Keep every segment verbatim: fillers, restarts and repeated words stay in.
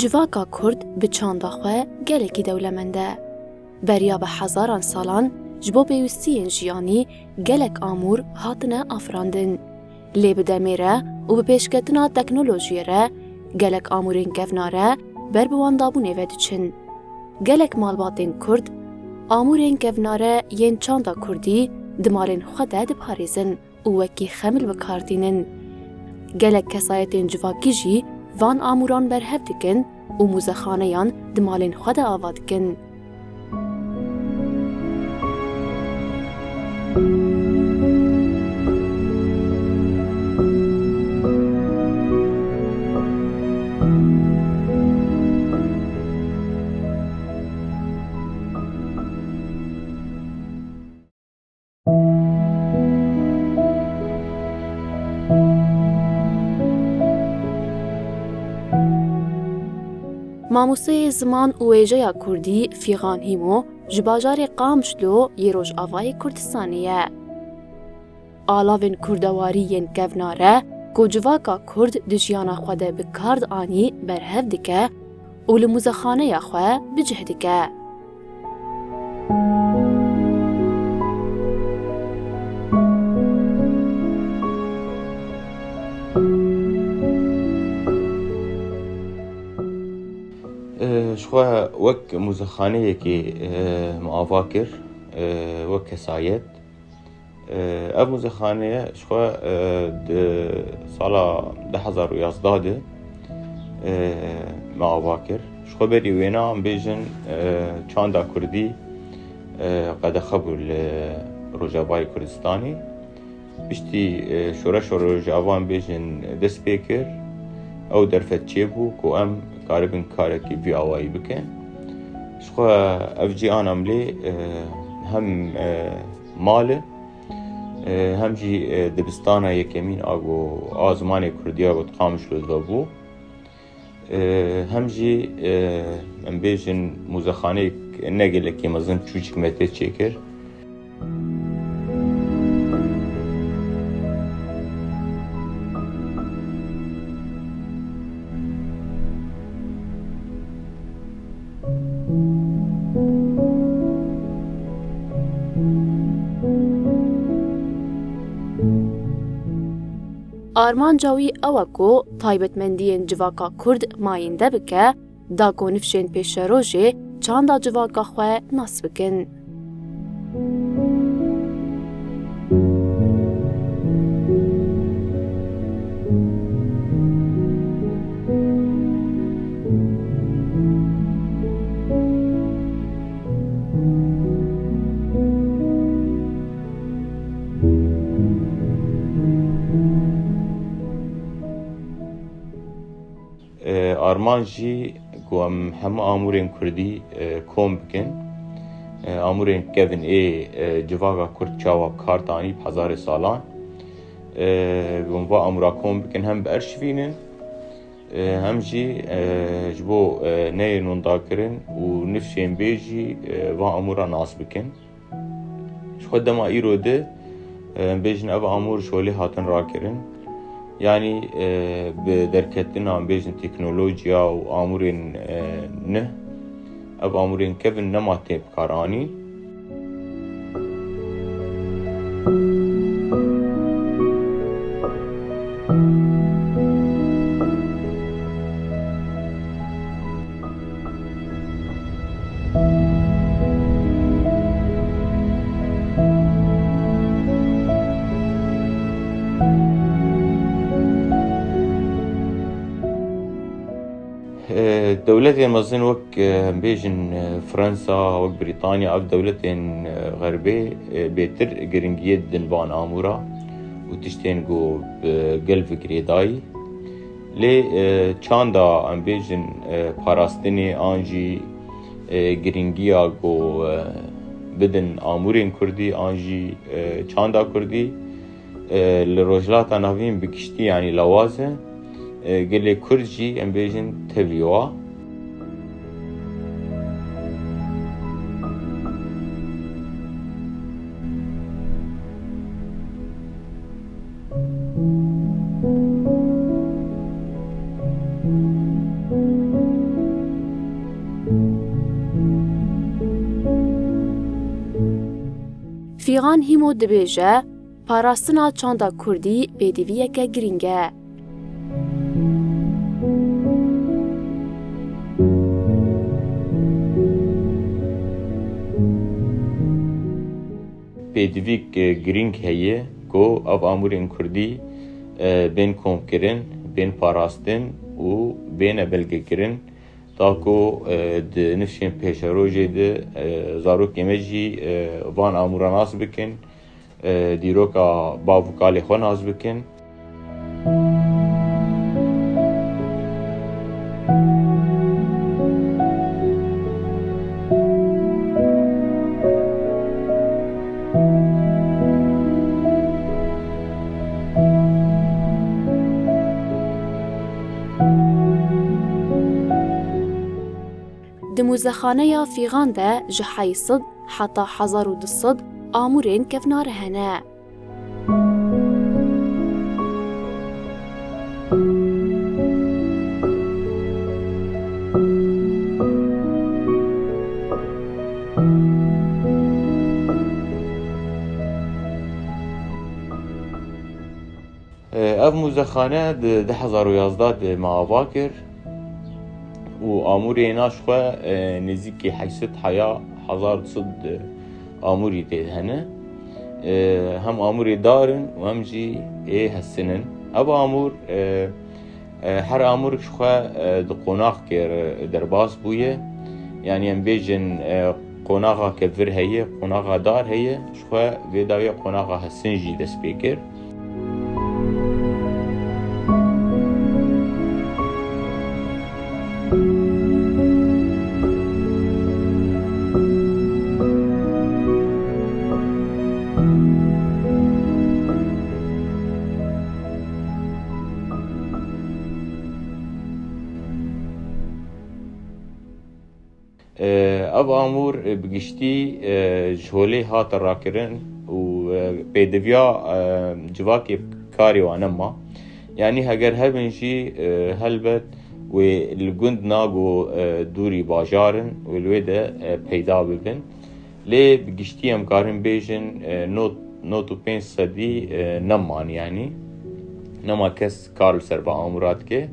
Civaka Kurd bi çanda xwe gelekî dewlemend e. Beriya bi hezaran salan ji bo pêwîstiyên jiyanî gelek amûr hatine afirandin. Lê bi demê re û bi pêşketina teknolojiyê re gelek amûrên kevnare ber bi wendabûnê ve diçin. Gelek malbatên Kurd amûrên kevnare yên çanda Kurdî di malên xwe de diparêzin û wekî xemil bi kar tînin. Gelek kesayetên civakî jî van amûran berhev dikin û mûzexaneyan di malên xwe de ava dikin. Mamosteyê ziman û wêjeya kurdî Fîxan Hîmo ji bajarê Qamişlo yê Rojavayê Kurdistanê ye. Alavên kurdewarî yên kevnare ku civaka kurd di jiyana xwe de bi kar dianî berhev dike û li muzexaneya xwe bi cih dike. Ji xwe wek muzexaneyekê min ava kir, wek kesayet. Ev muzexaneye ji xwe di sala du hezar û yazdeh de me ava kir. Ji xwe berî wêna em bêjin çanda kurdî qedexe bû li Rojavayê Kurdistanê. Piştî şoreşa Rojava em bêjin dest pê kir. Ew derfet çêbû ku em karibin karekî vî awayî bikin. Ji xwe ev cî anam lê hem mal e, e, hem jî, e, dibistana yekemîn a ku a zimanê kurdî ya ku di Qamişlo de bû. E, hem jî, e, em bêjin muzexaneyek ne gelekî mezin çûçik me tê çêkir. Armanca wî ew e ku taybetmendiyên civaka kurd mayînde bike, da ku nifşên pêşerojê çanda civaka xwe nas bikin. E, armanc jî ku em hemû amûrên kurdî, e, kom bikin. E, amûrên kevin ê, e, civaka kurd çawa kar tanî bi hezarê salan. E, ku em va amûra kom bikin, hem biarşivînin, e, hem jî, e, ji bo, e, neyên windakirin û nifşên bê jî, e, va amûra nas bikin. Ji xwe dema îro de, e, em bêjin ev amûr ji holê hatin rakirin. Yanî, e, bi derketina, em bêjin, teknolojiya û amûrên, e, nû, ev amûrên kevin nema tê bi kar anîn. E, dewletên mezin wek, e, em bêjin, e, Fransa, wek Brîtanya, ev dewletên, e, xerbê, e, bêtir giringiyê didin van amûra û tiştên ku bi gel ve girêdayî. Lê, e, çanda em bêjin, e, parastinê an jî, e, giringiya ku, e, bidin amûrên kurdî an jî, e, çanda kurdî, e, li Rojhilata Navîn bi giştî, yanî lawaz e, e, gelê kurd jî em bêjin tevlî wa. Fîxan Hîmo dibêje, parastina çanda kurdî pêdiviyeke girîng e. Pêdivîk, e, girîng heye ku ev amûrên kurdî, e, bên komkirin, bên parastin û bêne belgekirin. Ta ku, e, di nifşên pêşerojê de, e, zarokê me jî, e, van amûra nas bikin, e, dîroka bav û kalê xwe nas bikin. Di muzexaneya Fîxan de ji heyşt sed heta hezar û du sed amûrên kevnare hene. Ev muzexane di du hezar û yazdeh de me ava kir û amûrê na ji xwe, e, nêzîkî heyşt sed heya hezar du sed amûrî tê de hene. E, hem amûrê dar in û hem jî ê hesin in. Ev amûr, e, e, her amûrik ji xwe, e, di qonaxekê re derbas bûye. Yanî em bêjin, e, qonaxa kevir heye, qonaxa dar heye. Ji xwe vê dawiyê qonaxa hesin jî dest pê kir. Ev amûr, e, bi giştî, e, ji holê hate rakirin û, e, pêdiviya, e, civakê karê wan nema. Yanî heger hebin jî, e, helbet wê li gund nago, e, dûrî bajar in û li wê de, e, peyda bibin. Lê bi giştî em karin bêjin, e, nod, nod û pênc sedî, e, neman yanî. Nema kes kar li ser vê amûra dike.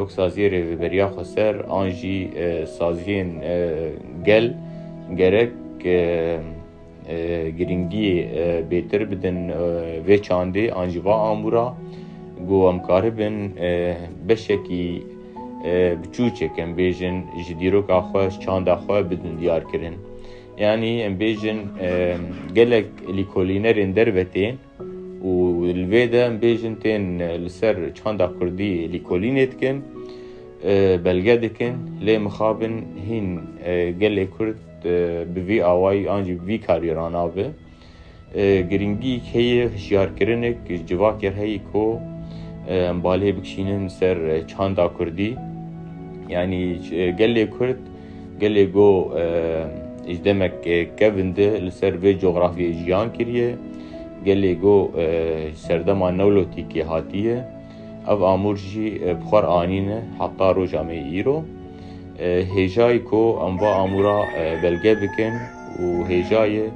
Wek saziyê Rêveberiya Xweser an jî, e, saziyên, e, gel gerek, e, e, girîngiyê, e, bêtir bidin, e, vê çandê an jî va amûra ku em karibin, e, beşekî, e, biçûçek em bêjin ji dîroka xwe, ji çanda xwe bidin diyarkirin. Yanî em bêjin, e, gelek lîkolînerên derve tên û li vê de em bêjin tên li ser çanda kurdî lîkolînê dikin, e, belge dikin, lê mixabin hîn, e, gelê kurd, e, bi vî awayî an jî bi vî karî ranabe. E, girîngî heye hişyarkirinek civakê heyî ku, e, em balê bikişînin ser, e, çanda kurdî. Yanî, e, gelê kurd, gelê go, e, ji demek, e, kevin de li ser vê cografyê jiyan kiriye. Gelê go, e, serdema Newlotîkê hatiye. Ev amûr jî, e, bi xwe re anîne heta roja me yê îro. E, hêjayî ku em va amûra, e, belge bikin û hêjayê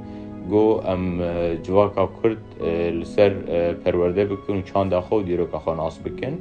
ku em, e, civaka kurd, e, li ser, e, perwerde bikin û çanda xwe û dîroka xwe nas bikin.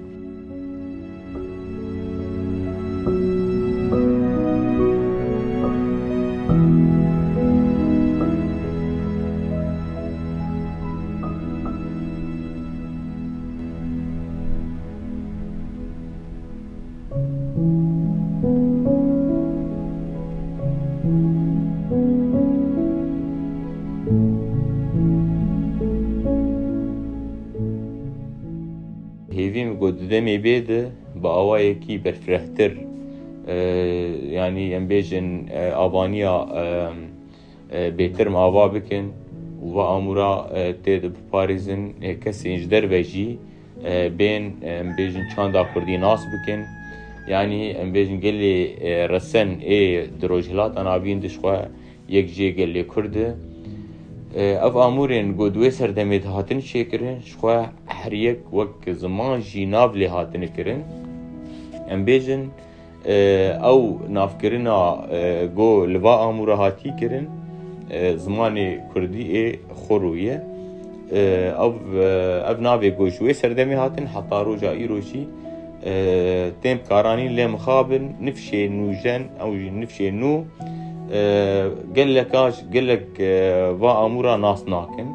Hêvî min ku di demê bê de bi awayekî berfirehtir, e, yanî em bêjin, e, avaniya, e, e, bêtir me ava bikin. û va amûra, e, tê de biparêzin, e, kesên ji derve jî, e, bên, e, em bêjin çanda kurdî nas bikin. Yanî em bêjin gelê, e, resen ê di Rojhilata Navîn de ji xwe yek jê gelê Kurd e. E, ev amûrên ku di wê serdemê de hatin çêkirin, ji xwe her yek wek ziman jî nav lê hatine kirin. Em bêjin, e, ew navkirina, e, ku li va amûra hatî kirin, e, zimanê kurdî ê xurû ye. E, ev, e, ev navê ku ji wê serdemê hatin heta roja îro jî, e, tên bi kar anîn, lê mixabin nifşê nûjen, ew jî nifşê nû, e, geleka, gelek, e, va amûra nas nakin.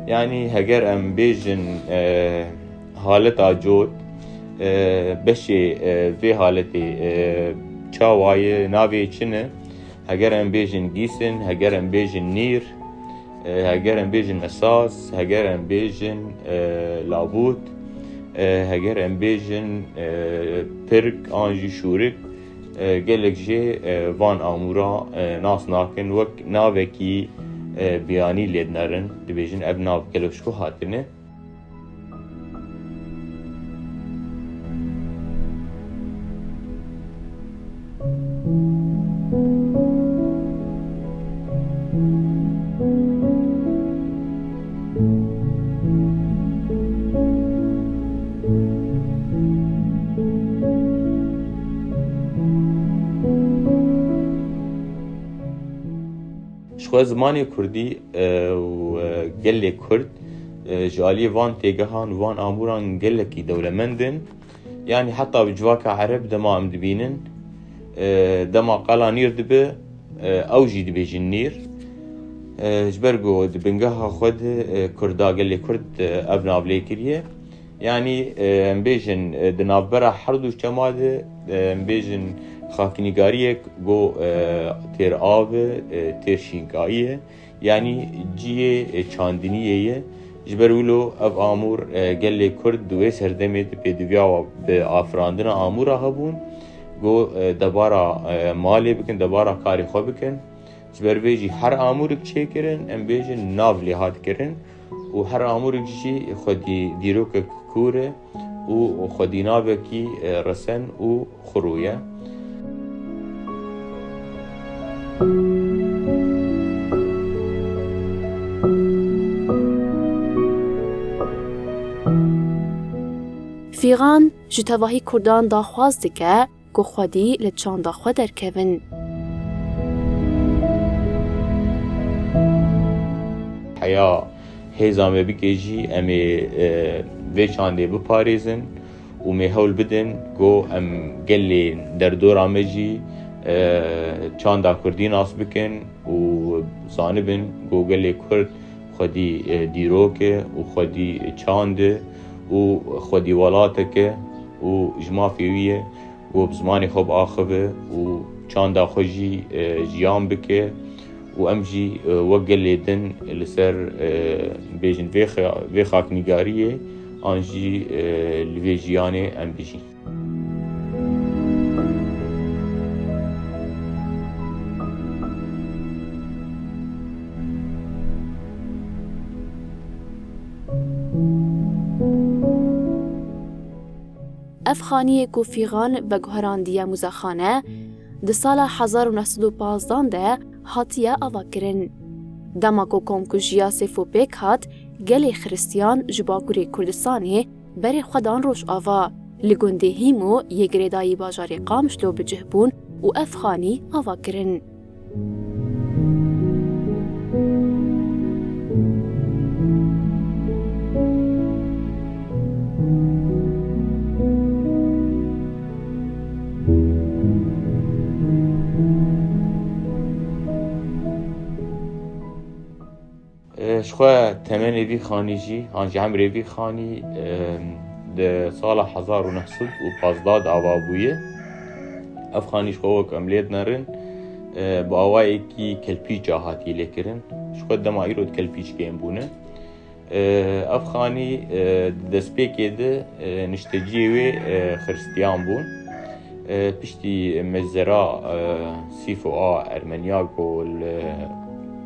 Yanî heger em bêjin, e, haleta cot, e, beşê, e, vê haletê, e, çawa ye, navê çi ne? Heger em bêjin gîsin, heger em bêjin nîr, e, heger em bêjin esas, heger em bêjin, e, labût, e, heger em bêjin, e, pirk an jî şûrik, e, gelek jê, e, van amûra, e, nas nakin. Wek navekî, e, biyanî lê dinerin, dibêjin ev nav gelo ji ku hatine. Ji xwe zimanê kurdî, e, û, e, gelê kurd, e, ji aliyê van têgehan û van amûran gelekî dewlemend in. Yanî heta bi civaka ereb dema em dibînin, e, dema qala nîr dibe, e, ew jî dibêjin nîr. E, ji ber ku di bingeha xwe de, e, kurda gelê kurd, e, ev nav lê kiriye. Yanî, e, em bêjin, e, di navbera her du çema de, e, em bêjin xaknîgariyek ku, e, têr av e, e, têr şînkayî ye. Yanî cihê, e, çandiniyê ye. Ji ber wilo ev amûr, e, gelê kurd di wê serdemê de pêdiviya wa bi afirandina amûra hebûn. Ku, e, debara, e, malê bikin, debara karê xwe bikin. Ji ber vê jî her amûrik çêkirin, em bêjin nav lê hat kirin. Û her amûrik jî xwedî dîrokek kûr e û xwedî navekî, e, resen û xurû ye. Fîxan ji tevahî kurdan daxwaz dike ku xwedî li çanda xwe derkevin. Heya hêza me bike jî em ê, e, vê çandê biparêzin û me hewl bidin ku em gelê derdora me jî, e, çanda kurdî nas bikin û zanibin ku gelê kurd xwedî, e, dîrok e û xwedî çand e û xwedî welatek e û ji mafê wî ye ku bi zimanê xwe biaxive û çanda xwe jî, e, jiyan bike û em jî, e, wek gelê din li ser, e, bêjin vê xe-, vê xaknîgariyê an jî, e, li vê jiyanê em bijîn. Ev xaniyê ku Fîxan veguherandiye muzexane, di sala hezar û neh sed û pazdan de hatiye avakirin. Dema ku komkujiya Sêfo pêk hat, gelê Xiristiyan ji Bakurê Kurdistanê berê xwe dan Rojava. Li gundê Hîmo yê girêdayî bajarê Qamişlo bi cih bûn û ev xanî ava kirin. Ji xwe temenê vî xanî jî, an jî emrê vî xanî, e, di sala hezar û neh sed û pazdeh de ava bûye. Ev xanî ji xwe wek em lê dinerin, e, bi awayekî kelpîça hatiye lêkirin. Ji xwe dema îro di kelpîçkên bûne. E, ev xanî, e, di destpêkê de, e, nişteciyê wê, e, xiristiyan bûn. E, piştî mezera, e, sîfo a Ermeniya ku li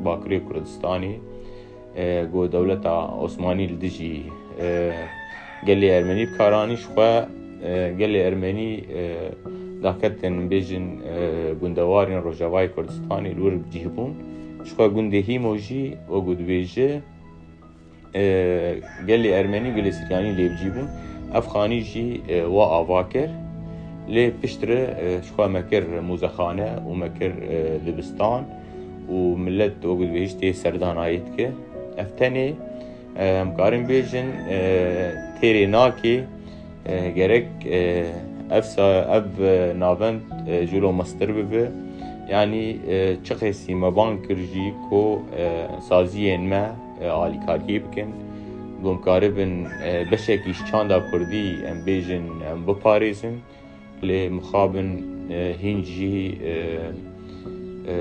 Bakurê Kurdistanê, e, ku dewleta Osmanî li dijî, e, gelê Ermenî bi kar anî, ji xwe, e, gelê Ermenî, e, daketin bêjin, e, gundewarên Rojavayê Kurdistanê li wir bi cih bûn. Ji xwe gundê Hîmo jî wek ku dibêje, e, gelê Ermenî, gelê Siryanî lê bi cî bûn. Ev xanî jî, e, wa ava kir. Lê piştre, e, ji xwe me kir mûzexane û me kir, e, dibistan û milet wek dibêjî tê serdanayê dike. Ev tenê, e, em karin bêjin, e, têrê nakê, e, gerek, e, ev sa-, ev, e, navend, e, jûlo mestir bibe. Yanî, e, çi qêsî me bang kir jî ku, e, saziyên me, e, alîkariyê bikin. Ku em karibin, e, beşekî ji çanda kurdî em bêjin, em biparêzin. Lê mixabin, e, hîn jî, e, e,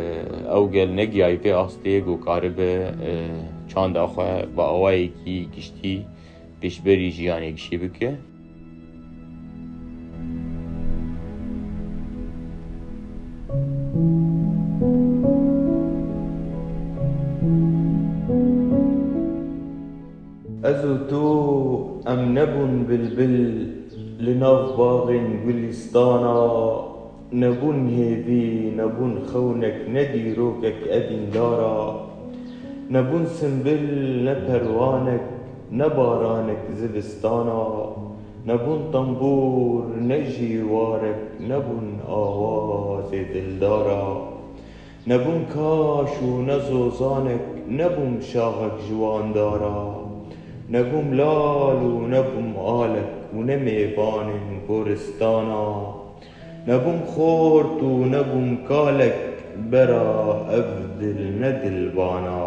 ew gel negiyayî vê astê ku karibe, e, çanda xwe bi awayekî giştî pêşberî jiyanê gişî bike. Ez û tu em nebûn bilbil li nav baxên gulîstana, nebûn hêvî, nebûn xewnek, ne dîrokek evîndara, nebûn simbil, ne perwanek, ne baranek zivistana, nebûn tembûr, ne jî warek, nebûn awazê dildara. Nebûm kaş û ne zozanek, nebûm şaxek ji wan dara. Nebûm lal û nebûm alek û ne mêvanên goristana. Nebûm xort û nebûm kalek, bera ev dil ne dilbana.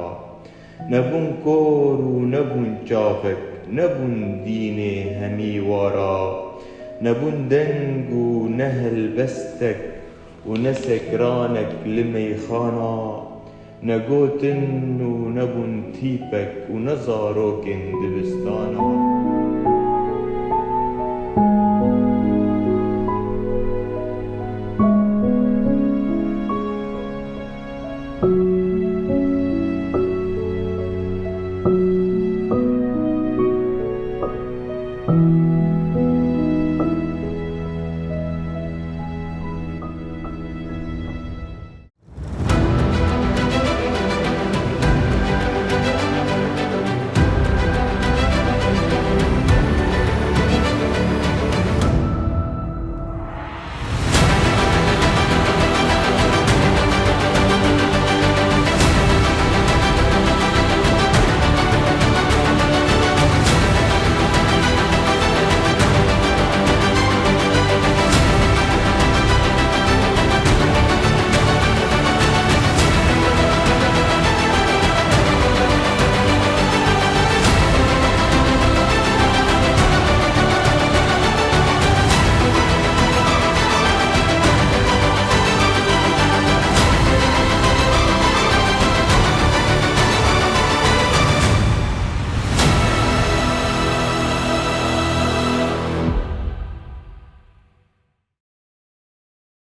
Nebûm kor û nebûn çavek, nebûn dînê hemî wara. Nebûn deng û ne helbestek, û ne sekranek li meyxana, ne gotin û nebûn tîpek û ne zarokên dibistana.